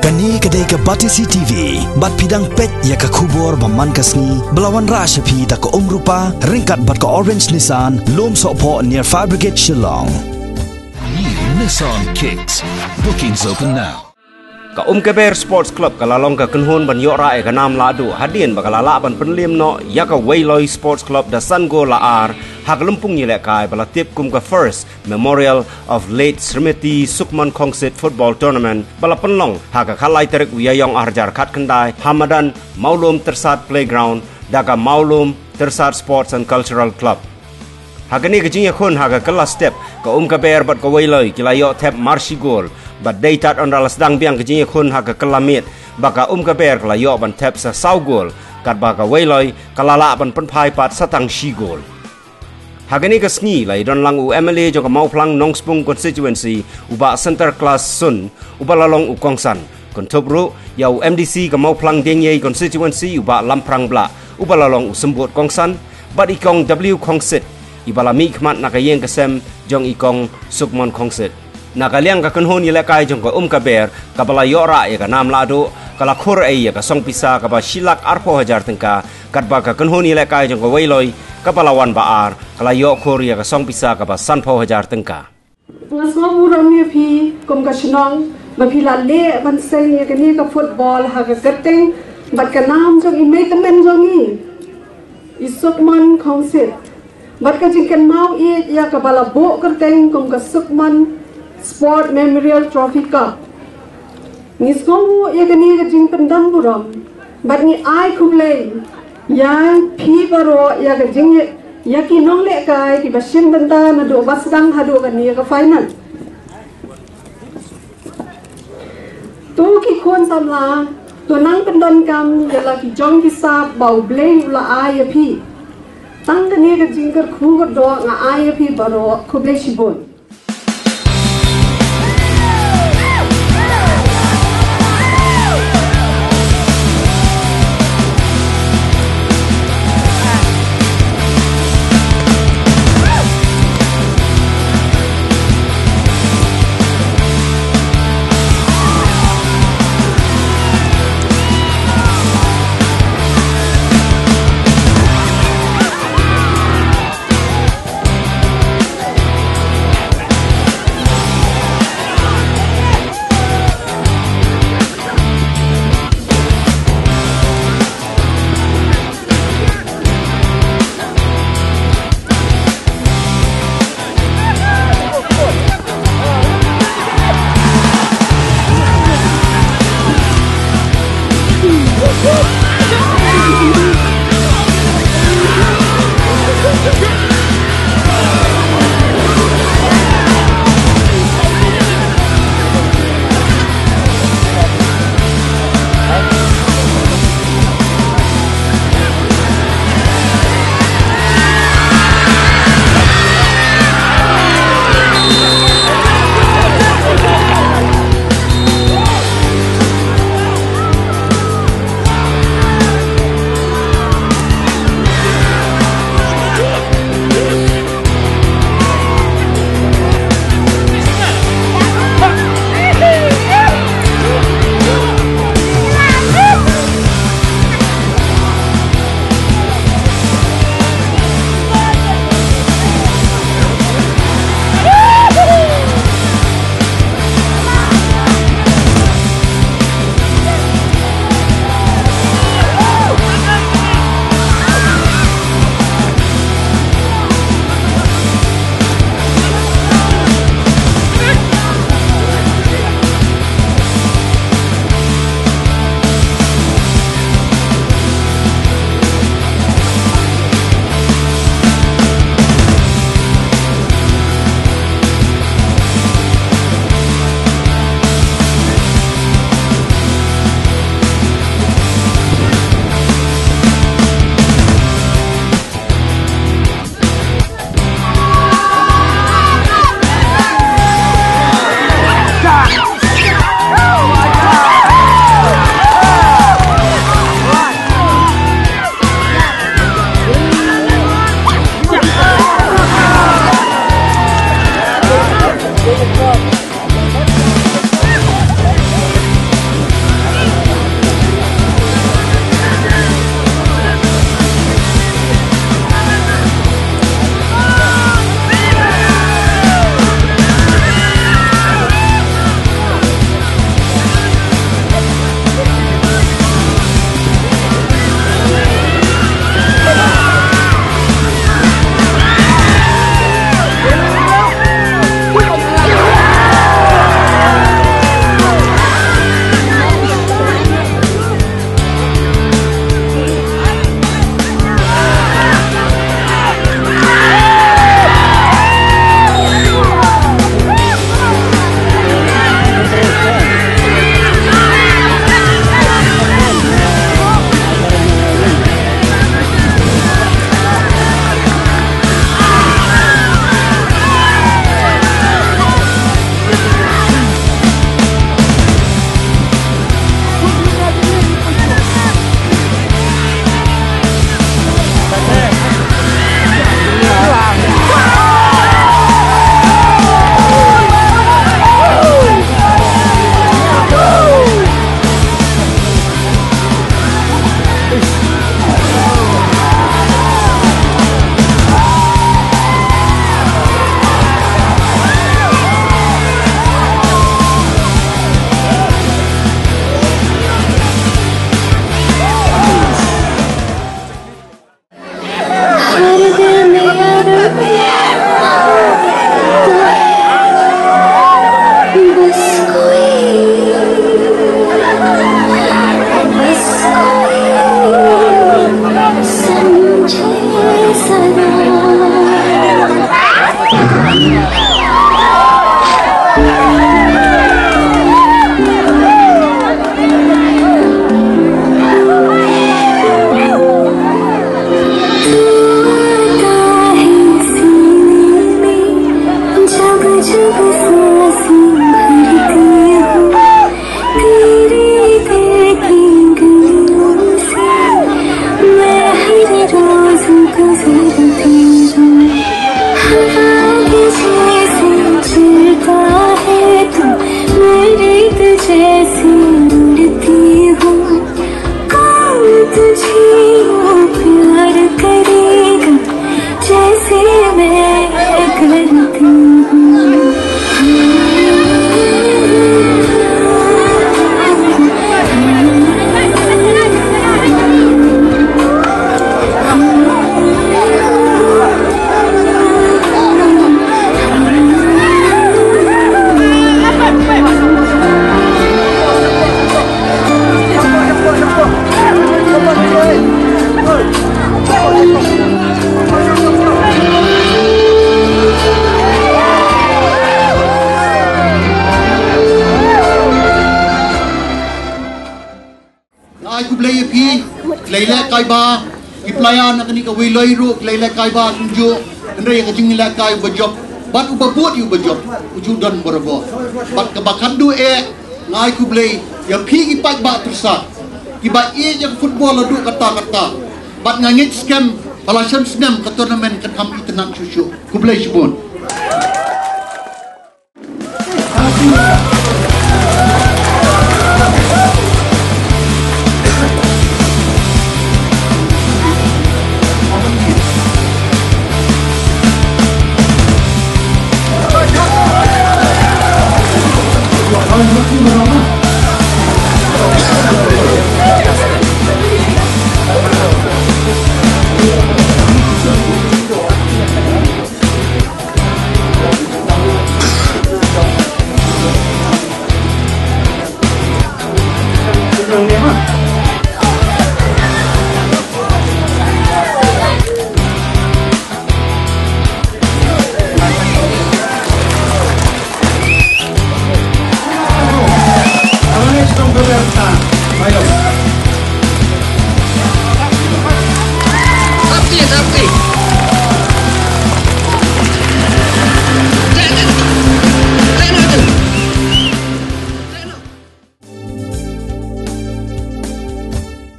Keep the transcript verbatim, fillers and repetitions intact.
Kane ka dei ka Batesi T V, bad phi dang peit ïa ka khubor ba man ka sngi, ba la wanrah sha phi da ka Umrupa, ryngkat bad ka Orange Nissan, Lum Sohphoh near Fire Brigade Shillong. New Nissan Kicks. Bookings open now. Ka Umkaber Sports Club ka la long ka kynhun ban ïoh rah ïa ka nam lahduh hadien ba ka la lah ban pynliem noh ïa ka Weiloi Sports Club da san gol la ar ha ka lympung ïalehkai ba la tip kum ka First Memorial of Late Srimati Sukmon Khongsit Football Tournament ba la pynlong ha ka khatlai tarik u Ïaïong arhajar khatkhyndai ha madan Mawlum Tyrsad Playground da ka Mawlum Tyrsad Sports and Cultural Club. Ha kane ka jingïakhun ha ka kylla step, ka Umkaber bad ka Weiloi ki la ïoh thep mar shi gol, bad dei tad ynda la sdang biang ka jingïakhun ha ka kylla miet ba ka Umkaber ka la ïoh ban thep sa saw gol, katba ka Weiloi ka la lah ban pynphai pat sa tang shi gol. Ha kane ka sngi la ïadon lang u M L A jong ka Mawphlang Nongspung Constituency, u Bah Centre Class Sun, uba la long u kongsan. Kynthup ruh ïa u M D C ka Mawphlang Diengiei Constituency, u Bah Lamphrang Blah, uba la long u symbud kongsan, bad i Kong W Khongsit, iba la mihkhmat na ka ïing ka sem jong i Kong Sukmon Khongsit. Na ka liang ka kynhun ïalehkai jong ka Umkaber kaba la ïoh rah ïa ka nam lahduh, ka la khur ei ïa ka song pisa kaba shi lak arphew hajar tyngka, katba ka kynhun ïalehkai jong ka Weiloi kaba la wan ba ar, ka la ïoh khur ïa ka song pisa kaba sanphew hajar tyngka. Nga sngewburom ïa phi kum ka shnong ba phi la leh ban seng ïa kane ka football ha ka kyrteng bad ka nam jong i mei tymmen jong ngi, i Sukmon Khongsit, bad ka jingkynmaw ïa kaba la buh kyrteng kum ka Sukmon Sport Memorial Trophy Cup. Ngi sngewnguh ïa kane ka jingpyndonburom bad ngi ai khublei ïa phi baroh, ïa ka jing, ïa ki nonglehkai kiba shim bynta naduh ba sdang haduh kane ka final. To ki khun samla, to nang pyndonkam ïa la ki jong ki sap ba U Blei u la ai ïa phi. Tang kane ka jingkyrkhu kyrdoh nga ai ïa phi baroh, khublei shibun. Ai khublei ïa phi, ki lehkai ba, ki player na kane kawei loi ruh, ki lehkai ba kumjuh, hynrei ka jinglehkai uba jop, bad uba bud ïa uba jop, u ju don barabor. Bad kaba khatduh eh, nga ai khublei ïa phi ki paidbah Tyrsad, kiba ïeit ïa ka football haduh katta katta. Bad nga ngeit skhem ba la shem snem ka tournament kan kham itynnad shuh shuh. Khublei shibun.